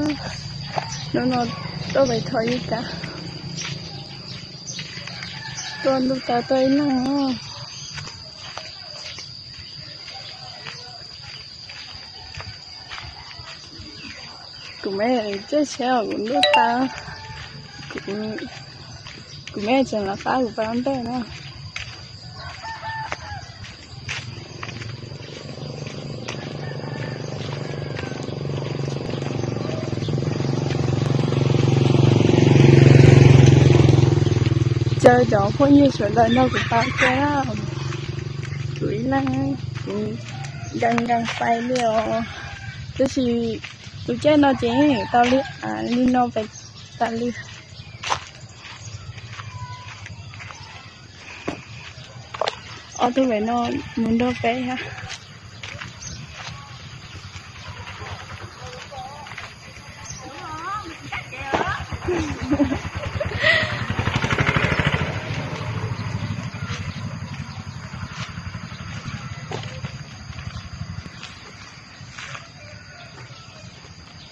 Hnub no tuaj pem rho yub kab, tuaj ntuj tas tuaj ib leeg. Kuv me caij tsheb os, kuv ntuj tas, kuv me tseem los qab kuv pab ntej na. Caw cov phooj ywg sawv daws nrog kuv pab thiab. Kuv ib leeg kuv nkees nkees fais li os. Tab sis tus caij no ces tau li, li no pem tas li. Ob tug pem no mus nrog peb thiab.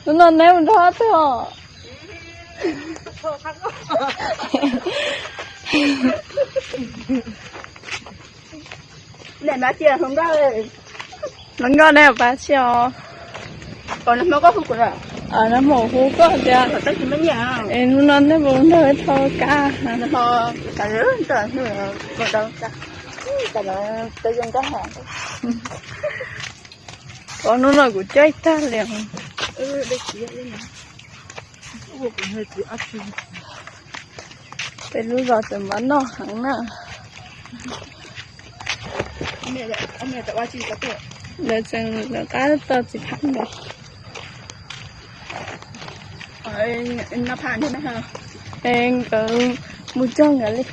Hnub no neb mus nrog ob tug os? Hluas nkauj neb pab tsi os? Neb hmo hu koj tias, hnub no neb puas nrog wb thau kab? Ua hnub no kuv caij tag li. Peb lub zos tseem npam noj heev na. Lawv tseem lawv qab tau txiv phab ntawd. Nkawd mus cog nkawd li.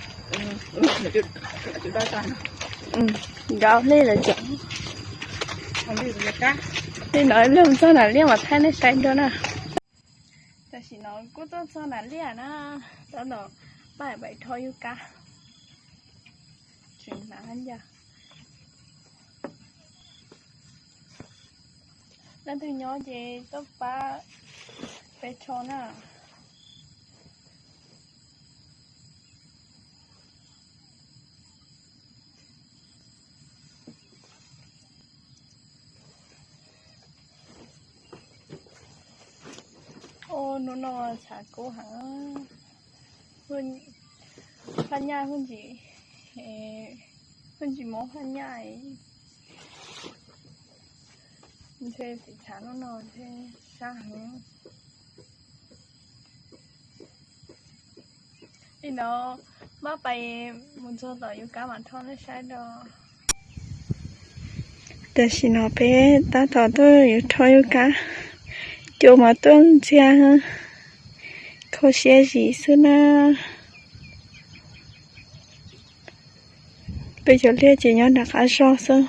Nkawd hle lawm cov. Li no ib pliag mus txog Nam Liaj mam thaij nej saib dua na. Tam sim no kuj tuaj txog Nam Liaj na, tab tom pab pem rho yub kab. Tseem hnav hab ncaj. Leej twg nyob ces tuaj pab peb rho na. Ua hnub no tshav kub heev. Phaj nyaj pheej tsis, pheej tsis mob phaj nyaj. Ntshe tiv tshav hnub no ntshe sab heev. Li no maj pais mus txog tom yub kab mam rho nej saib dua. Tam sim no peb tab tom tuaj yuav rho yub kab, cua mas tuaj ntxiag, kho siab zim xwb na. Peb cov liaj ces nyob nram qab zog xwb.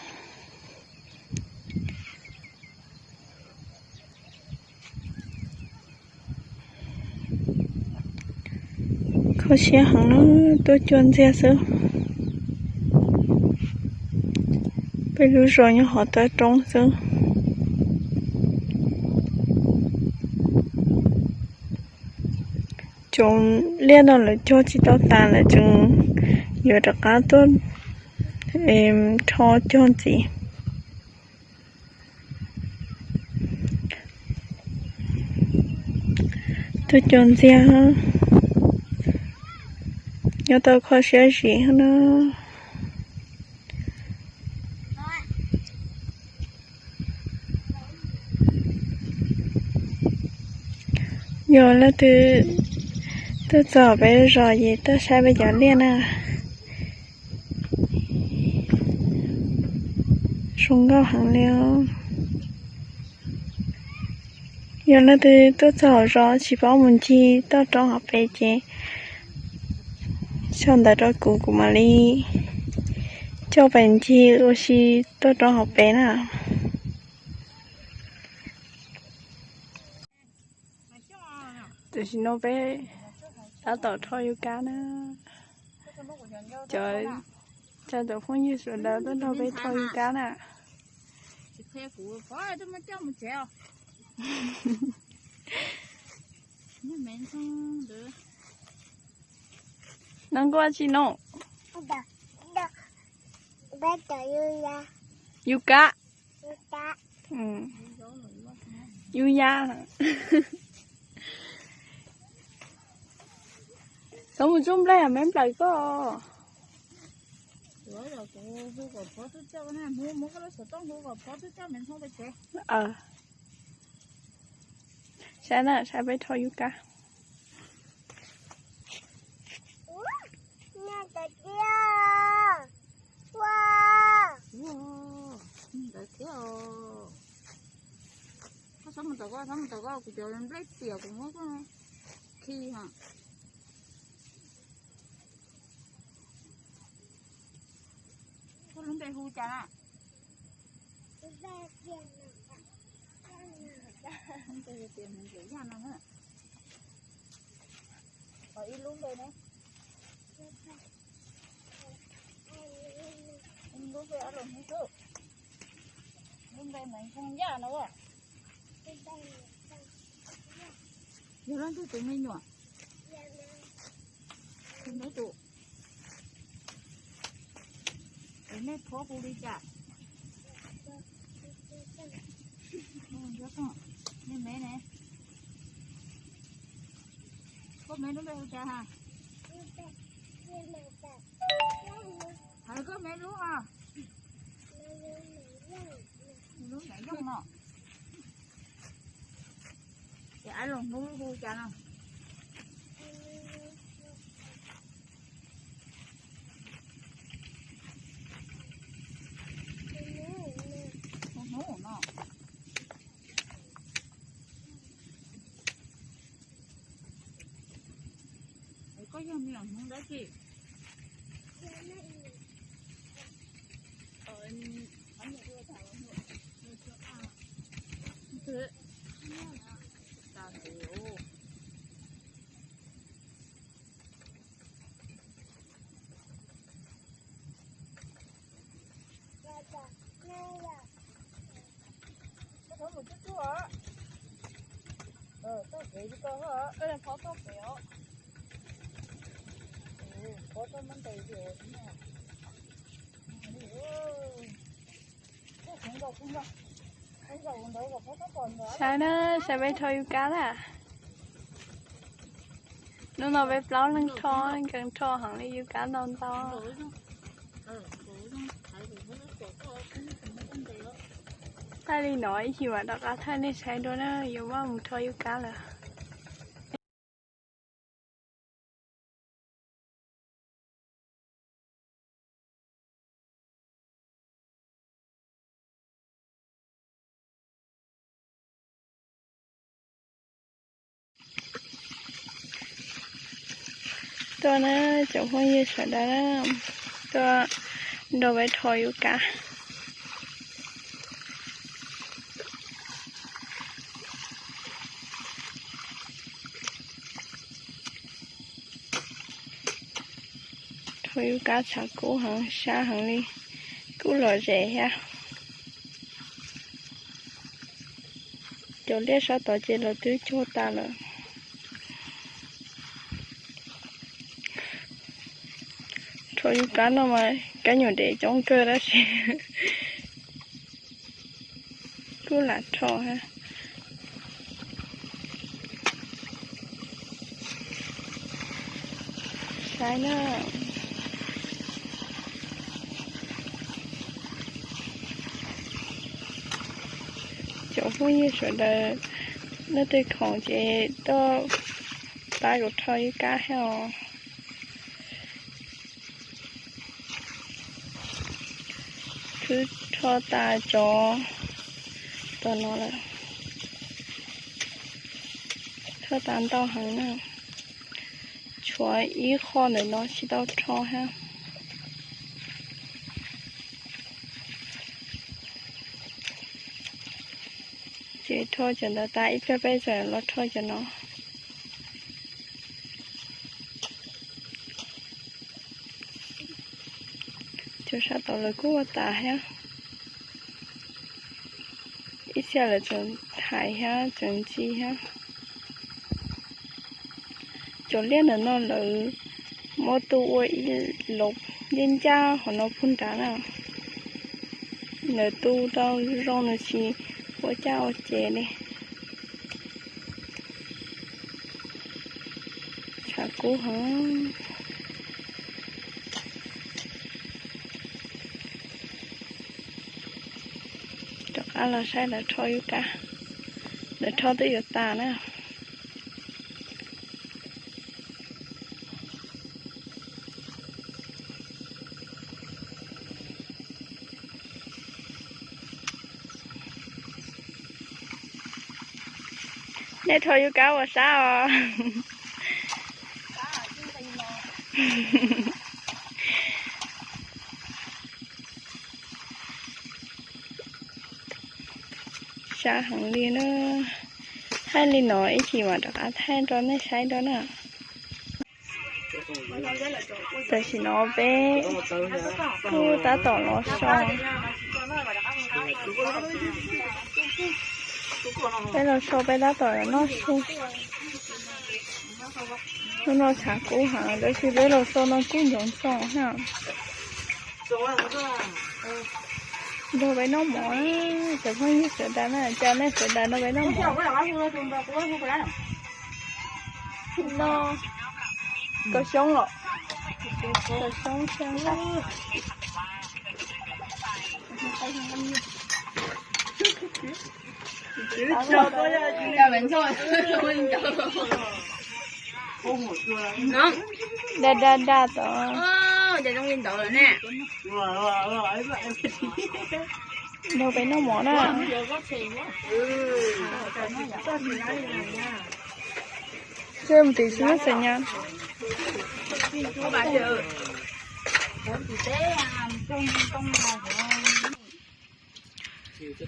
Kho siab heev na, tuaj cua ntxiag xwb. Peb lub zos nyob hauv toj roob xwb. Cov liaj no lawv cog tsis tau tas lawm, tseem yuav rov qab tuaj rho cog ntxiv. Tuaj cua ntxiag, nyob tau kho siab zim na. Yog leej twg tuaj txog peb zos ces tuaj saib peb cov liaj na. Zoo nkauj heev li os. Yog leej twg tuaj txog hauv zos tsis paub mus ncig toj roob hauv pes ces sau ntawv rau kuv, kuv mam li coj pes ncig ua si toj roob hauv pes na. Tam sim no peb tab tom rho yub kab na. Cov, cov phooj ywg sawv daws tuaj nrog peb rho yub kab na. Tsis qhia kuv, pov coj mus tsev os. Noj nkuaj tsi no? Yus kab. Yus yab. Txhob mus tsuj nplej, me nplawm koj. Saib na, saib peb rho yus kab. Ntawd thiab. Koj txhob mus tom koj, txhob mus tom koj, kuv cov nplej tiam kuv muab koj khi ha. Koj lub npe hu cas na? Lub npe tias Hmoob Ntxawm Yaj no na. Ho ib lub npe ne? Lub npe Ab Loos Hmoob Xwb. Lub npe Hmoob Yaj no. Yog leej twg tus me nyuam? Tus me tus. Es nej phob hu li cas? Nej me ne? Koj me lub npe hu cas ha? Hais koj me lub os. Lub Maiv Yooj no. Ces Ab Loos Hmoob hu cas no? Hnub no. Es koj yog me nyuam Hmoob dab tsi? Koj thov mus tsuj tsuj os. Toj kev tsis tau os, phob toj kev os. Phob toj muab ntes. Saib na, saib peb rho yus kab na. Hnub no peb plaub leeg rho, nkees rho heev li, yus kab ntau ntau. Thaij li no ib chim mam rov qab thaij nej saib dua na, yuav maj mus rho yus kab lawm. Tuaj na, cov phooj ywg sawv daws, tuaj nrog peb rho yus kab. Rho yus kab tshav kub heev, sab heev li, kub lom zem thiab. Cov liaj sab tod ces los twb cuag tas lawm. Rho yus kab no mas kab nyuam dev coob kawg tab sis kuj lam rho thiab. Saib na, cov phooj ywg sawv daws, leej twg khoom ces tuaj pab kuv rho yus kab thiab os. Twb rho tas cov tom no lawm, rho tas ntau heev na. Tshuav ib qho ntawm no tsis tau rho thiab. Ces rho cov ntawd tas ib pliag peb tseem los rho cov no. Cov sab tod lawv kuj ua tas thiab. Ib txhia lawv tseem thaiv thiab tseem ntxi thiab. Cov liaj ntawm no lawv Muab tu ua ib los ncaj ncaj qhov no puag nrad na. Lawv tu rau zoo nws tsis ua caj ua ces li. Tshav kub heev. Rov qab los saib lawv rho yub kab, lawv rho twb yuav tas na. Nej rho yub kab ua sab os. Sab heev li na. Thaij li no ib chim mam rov qab thaij rau nej saib dua na. Tam sim no peb kuj tab tom los so. Peb los so peb tab tom noj su. Hnub no tshav kub heev tab sis peb los so no kuj ncoov txog na. Nrog peb noj mov, cov phooj ywg sawv daws na, cas nej sawv daws nrog peb noj mov. No, kaus xyoob los, kaus xyoob xyaa. Da da da tod. Nrog peb noj mov na. Seb mus tim xwb xeem nyab.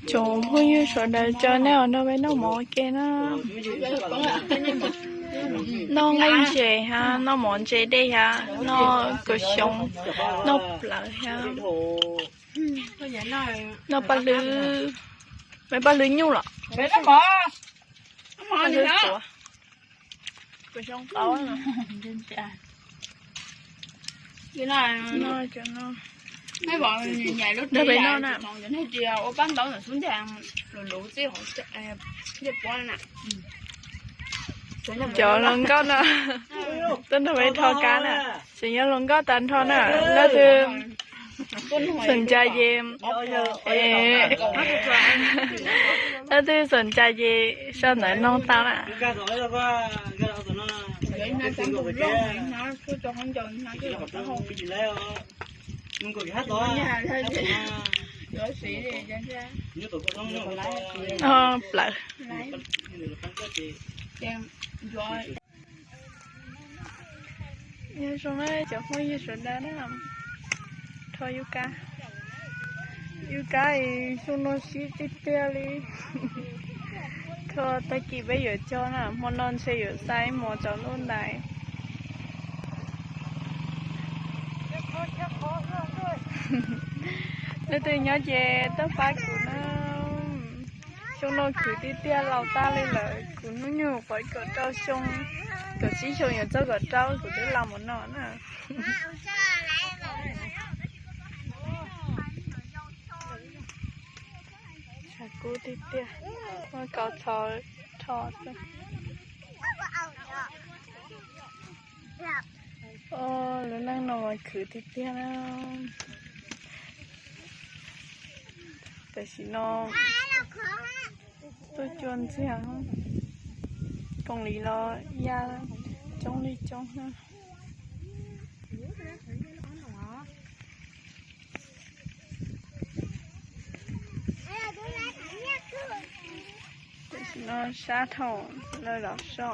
Tsoom phooj ywg sawv daws, caw nej os, nrog peb noj mov ua ke na. Noj nqaij ntses hab, noj mov ntse dej hab, noj kaus xyoob, noj plawv hab, noj paj hlwb, me paj hlwb nyuj los? Paj hlwb tuav. Kaus xyoob qaub. Nrog peb noj na. Cov hluas nkauj no tuaj nrog peb rho kab na, tseem yog hluas nkauj tag nrho na. Leej twg sawv ntsa ces, leej twg sawv ntsa ces sau ntawv noog tau na. Plawv. Nyob zoo na cov phooj ywg sawv daws na, rho yub kab. Yub kab es xyoo no sib tiag tiag li. Kho tag kis peb yuav cog na, hmo no ntshe yuav xa ib hmos tsaus ntuj ntais. Leej twg nyob ces tuaj pab kuv na. Xyoo no khwv tiag tiag, laus tag li lawm, kuv hnub nyoog pom kaum rau xyoo, kaum tsib xyoo yuav txog kaum rau kuv twb laus mus no na. Tshav kub tiag tiag, muab kaus txhos rho xwb. Lub neej no mas khwv tiag tiag na. Tam sim no tuaj cua ntxiag, koom li los ya coob li coob na. Tam sim no sab dhau lawm los so.